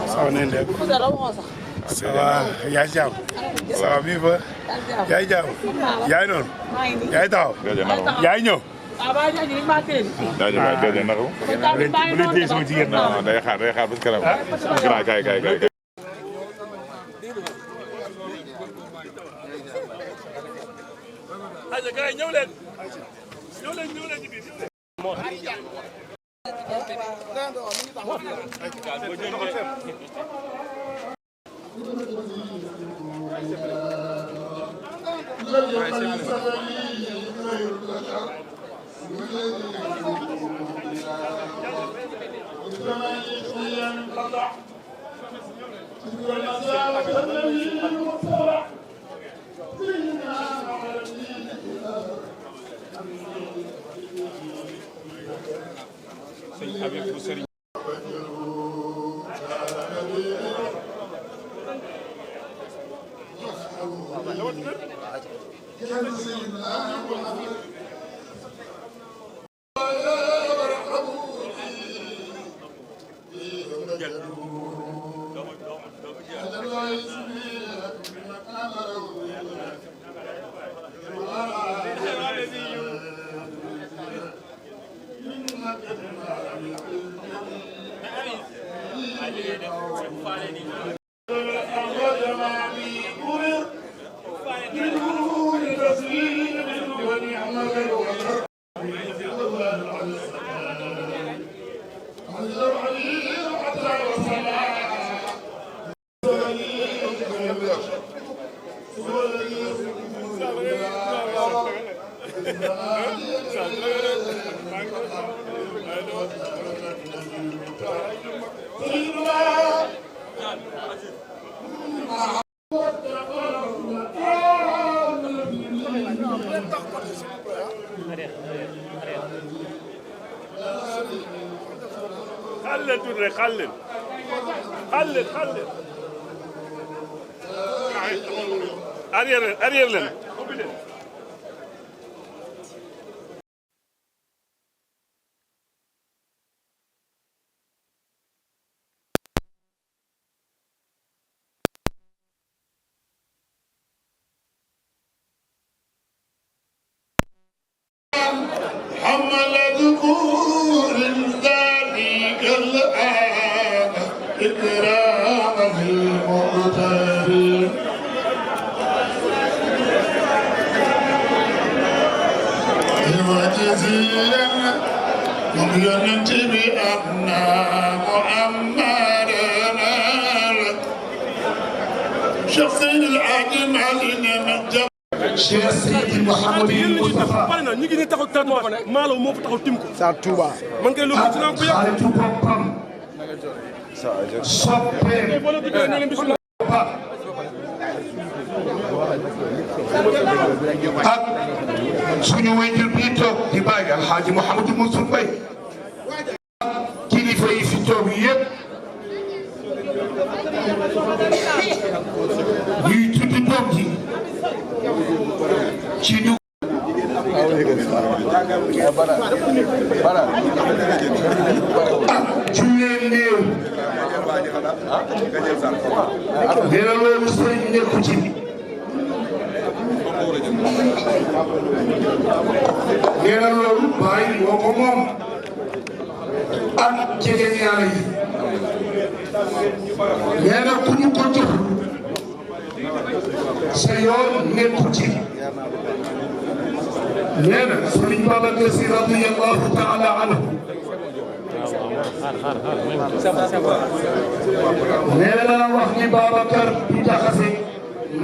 Ça va nañ def. Ça va yaa ngi jàmm. Ça va mi fa. yaa ngi jàmm. yaa ngi noonu. yaa ngi taxaw. yaa ngi ñëw. jaajëf naka. bu leen téye sama jigéen. non day xaar ba si kanam. grand kay. ayca gars yi ñëw leen ci biir. Arrière leen. حمل ذكور ذلك الآن إكرام في المغترب وجزيلا ينتبه بأبنا مؤمرنا شخصين العاجم علينا مجد Cheikh Seydi Mouhamadou Moustapha pare na ñu ngi ne taxaw traitement maalo moo fa taxaw tim ko sa Touba man kay loolu ci naa ko yàq xaritu boppam soppeem ak suñu wayjur bi toog di bàyyi Alxaaji Mouhamadou Mansour Mbaye kilifa yi fi toog yëpp ñuy tudd doom ji ci ñu jullee néew dina loolu sëriñ nekku ci nee na loolu bàyyi moo ko moom ak jege ñaare yi nee na ku ñu ko jox sa yoon nekku ci nee na Sëriñ Babacar Si radiyallahu taala anhu nee na wax ni Babacar du jaxase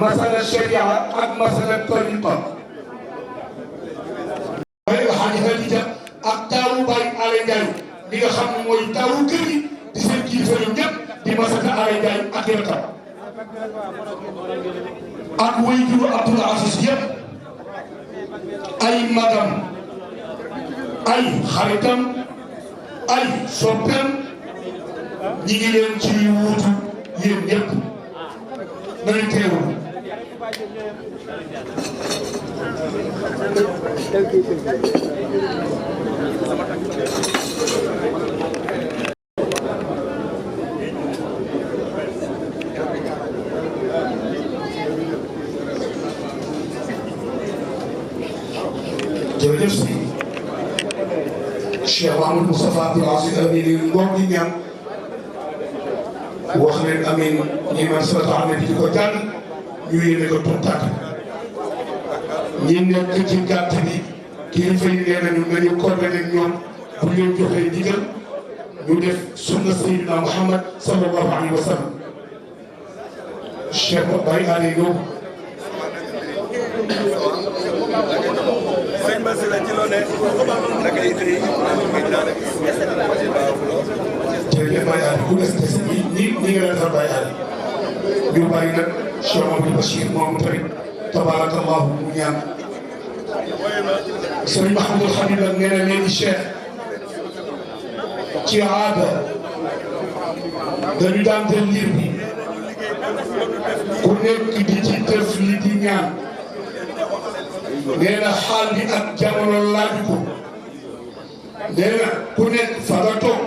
masala sharia ak masala tariqa Baye Hadji Khadija ak taawu Baye Alé Ndiaye li nga xam ne mooy taawu kër gi di seen kilifa ñoom ñëpp di masaka Alé Ndiaye ak yéenam ak waajuru Abdoul Aziz yëpp ay magam ay xaritam ay soppeem ñi ngi leen ci wuutu yéen ñëpp nañ teewul Cheikh Mahamadou Moustapha Abdoul Aziz Amin ngoom di ñaan wax leen amin ñi man salatu ala nabi di ko jàng ñu yéene ko tontaat ñi nekk ci gàtt bi kilifa yi nee nañu nañu coordonné ak ñoom bu ñu leen joxee ndigal ñu def sunna Seydina Muhammad sallallahu alayhi wa sallam Cheikh Baye Ali Lo sëñ Basila ci loo ne naka yi tey jërëjëf Baye Ali ku des des ñi nga defar Baye Ali ñu bàyyi nag Cheikh Mamadou Bachir moom tamit tabarakallahu mu ñaan sëriñ Mahamadou Habib nag nee na léegi Cheikh ci aada dañu daan jël liir bi ku nekk di ci def li di ñaan nee na xaal bi ak jamono laaj ko nee na ku nekk fa nga toog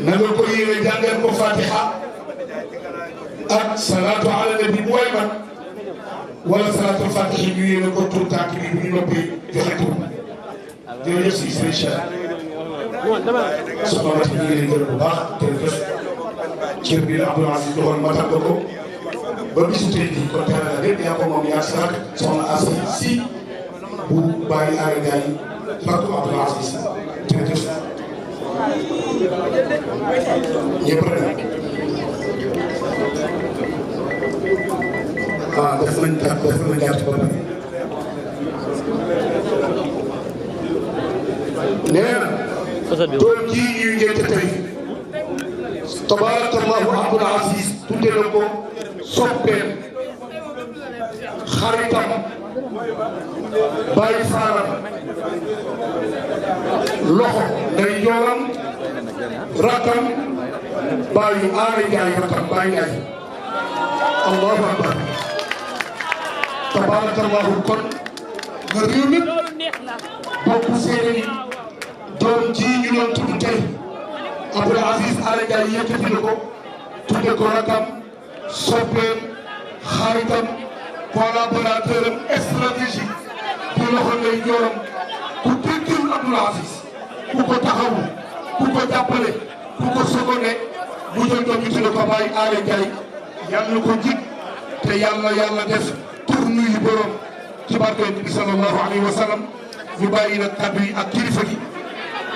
na nga ko yéene jàngal ko Fatiha ak salaatu ala nabi bu way man wala salaatu Fatiha ñu yéene ko tur tànk bi bu ñu noppee joxe tur jërëjëf si sëriñ Cheikh soxna Mati ñu ngi leen gërëm bu baax jërëjëf cër bi la Abdoul Aziz doxoon matal ko ko ba bisu tey jii kon teel a lépp yaa ko moom yaa si rak soxna Asi si bu bàyyi aare gaay rakku Abdoul Aziz jërëjëf ñëpp rek def nañ gàtt ba pare nee na doom ji ñuy ngénte tey tabarakallahu Abdoul Aziz tudde na ko soppeem xaritam bàyyi faaram loxo nday jooram rakam bàyyi aari jaay rakam bàyyi jaay allahu akbar tabarakallahu kon nga réew mi bokk seede ni doom ji ñu doon tudd tey Abdoul Aziz aari jaay yëkkati na ko tudde ko rakam soppeem xaritam collaborateur am stratégique di loxo ngay jooram ku déggal Abdoul Aziz ku ko taxawu ku ko jàppale ku ko sogone bu jël doom ñu tudde ko Baye Alé Ndiaye yàlla na ko jig te yàlla def tur nuyu borom ci barke bi sallallahu alayhi wa sallam ñu bàyyi nag kaddu yi ak kilifa gi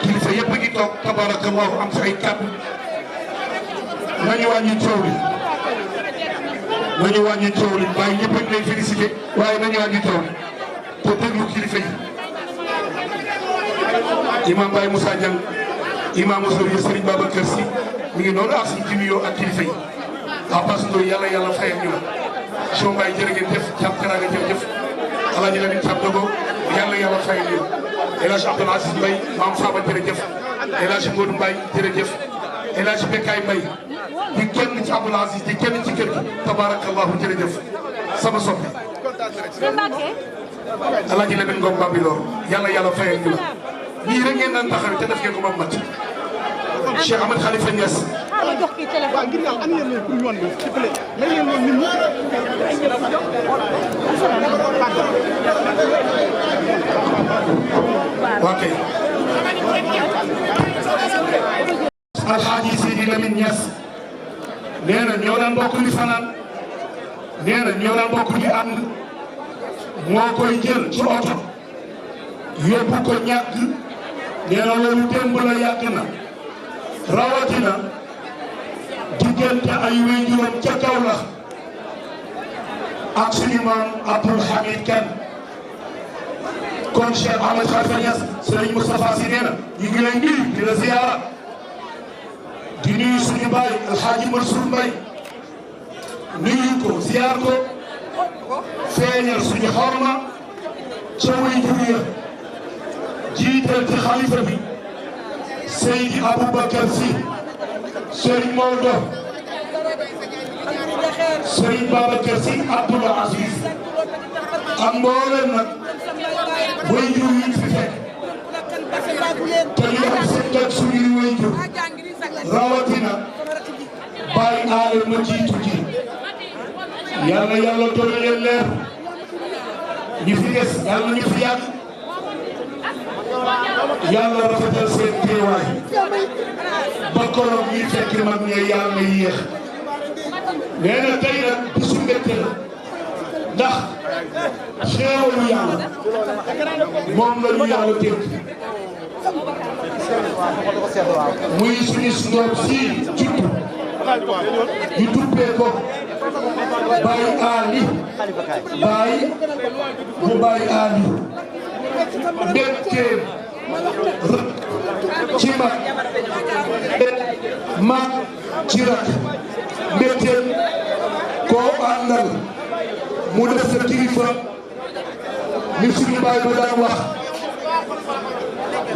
kilifa yëpp a ngi toog tabarakallahu am si ay kaddu nañu wàññi coow li nañu wàññi coow li bàyyi ñëpp a ngi lay félicité waaye nañu wàññi coow li te déglu kilifa yi imam Baye Moussa Dieng imam Ousseynou Serigne Babacar Sy mi ngi noonu ak suñu nuyoo ak kilifa yi Abbas Ndoye yàlla fayal ñu la soo Baye jërë ngeen jëf jàpp karaanga jërëjëf Alaaji Lamin Thiam Dogo yàlla fayal ñu El Hadj Abdoul Aziz Mbaye maam Faba jërëjëf El Hadj Modou Mbaye jërëjëf El Hadj Bekkaay Mbaye di kenn ci Abdoul Aziz di kenn ci kër gi tabarakallahu jërëjëf sama soppi Alaaji Lamin Ngom Bambilor yàlla fayal ñu la nii rek ngeen daan taxaw te def ngeen ko ba mat Cheikh Ahmed Khalifa Niass ngir yàlla am ngeen leen yoon bi s'il vous plaît may leen leen nit ok Alhaji Sidi Lamine Niass nee na ñoo daan bokk di fanaan nee na ñoo daan bokk di ànd moo koy jël ci oto yóbbu ko ñàkk nee na loolu démb la yàgg na rawatina diggante ay wéyjuram ca kaw la ak suñu maam Abdoul Hamid Kane kon Cheikh Ahmed Khalifa Niass Serigne Moustapha Sy nee na ñu ngi lay nuyu di la ziyaara di nuyu suñu baay Alhaji Mansour Mbaye nuyu ko ziyaar ko feeñal suñu xorma ca wéyjur ya jiital ci xalifa bi Seydi Aboubacar Sy Serigne Maodo Serigne Babacar Sy Abdoul Aziz ak mboolem nag wéyjur yi fi fekk te li am seen ak suñuy wéyjur rawatina Baye Alé ma jiitu ji yàlla doole leen leer ñi fi des yàlla ñu fi yàgg yàlla rafetal seen teewaay ba koroog ñuy fekk mag ñe yàlla yéex nee na tey nag bisu mbégte la ndax xéewalu yàlla moom la ñu yàlla tënk muy suñu doom si juddu ñu tuppee ko Baye Ali Baye bu Baye Ali mbégteem ci mag ci rak mbégteem koo àndal mu def sa kilifa ni suñu baay ba daan wax